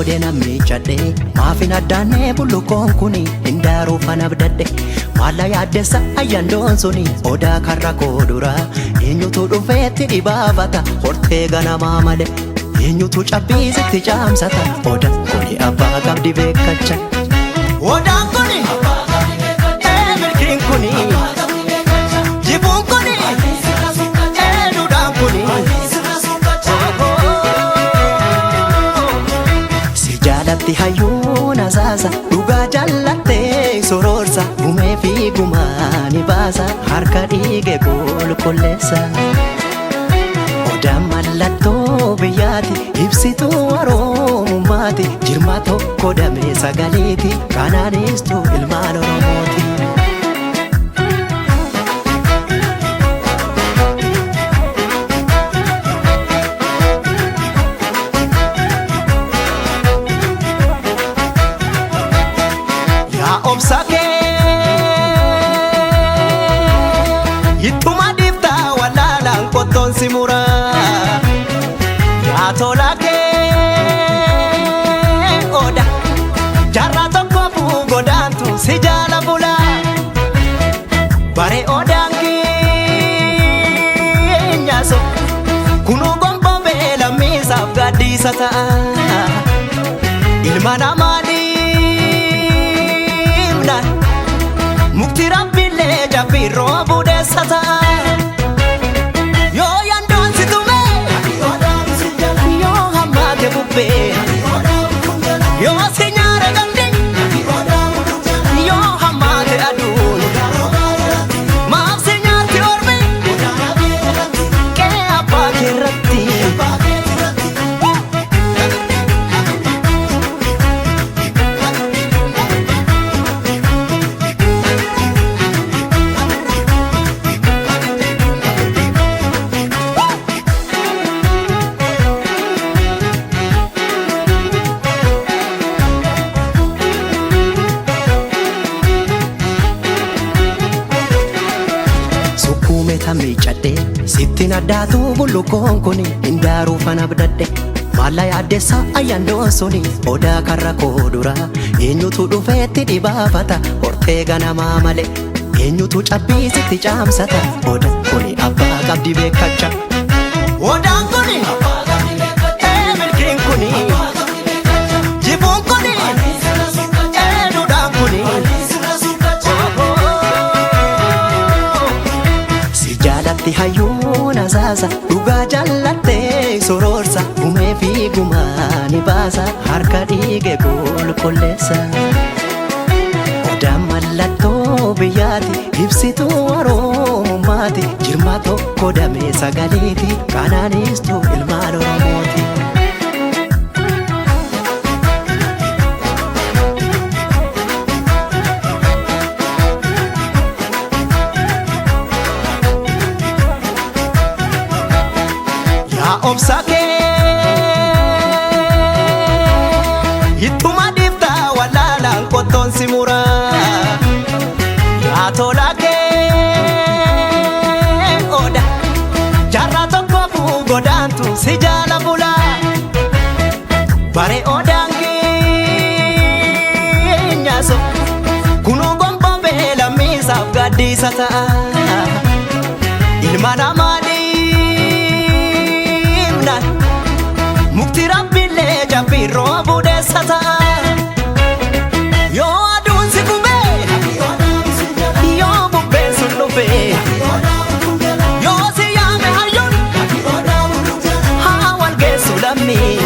Koodee namni cadhee maafin addaannee bullukoon kuni hindaaruu fana abdadhe maalla yaaddessa ayyandoon suni odaa karra koodura eenyutu dhufeetti dhibaafata hortee ganamaa malee eenyutu cabbiisitti caamsata odaan kuni abbaa qabdi beekacha. Odaan kuni milkiin kuni jibuun kuni duudhaan kuni. Si jaalatti hayyuun asaasa dhugaa jallattee sororsa gumee fi gumaa ni baasa harka dhiige qulqulleessa. Odaan mallattoo biyyaati ibsituu oromummaati jirma tokko damee sagaleeti kanaanistuu ilmaan Oromooti. Yaa obsa kee ittuma dhiiftaa wallaalaan qottoon si muraa. Yaa tola kee oda jaarraa tokkoofu godaantu si jaala bulaa. Bare odaan keenyaaso kunuu gonbobee lammiisaaf gaaddiisa ta'a. Ilma namaa dhiibnaan mukti rabbiillee jabbiirroo budeessa ta'a. Yoo yandoon si tume yoo hammaate bubbee yoo si nyaara gamni yoo hammaate aduun maaf si nyaatti ormi qe'ee abbaa keerratti. Sukkuume tamii cadhee sittiin addaatu bullukoon kuni hindaaruu fana abdadhe maalla yaaddessa ayyandoon suni odaa karra koodura eenyutu dhufeetti dhibaafata hortee ganamaa malee eenyutu cabbiisitti caamsata odaan kuni abbaa qabdi beekacha. Odaan kuni milkiin kuni jibuun kuni duudhaan kuni. Si jaalatti hayyuun asaasa dhugaa jallattee sororsa gumee fi gumaa ni baasa harka dhiige qulqulleessa. Odaan mallattoo biyyaati ibsituu oromummaati jirma tokko damee sagaleeti kanaanistuu ilmaan Oromooti. Yaa obsa kee ittuma dhiiftaa wallaalaan qottoon si muraa. Yaa tola kee oda jaarraa tokkoofu godaantu si jaala bulaa. Bare odaan keenyaaso kunuu gonbobee lammiisaaf gaaddiisa ta'a. Ilma namaa dhiibnaan mukti rabbiillee jabbiirroo budeessa ta'a. Yoo aduun si gubee yoo bubbeen sun dhufee yoo si yaame hayyuun haa wal geessu lammii.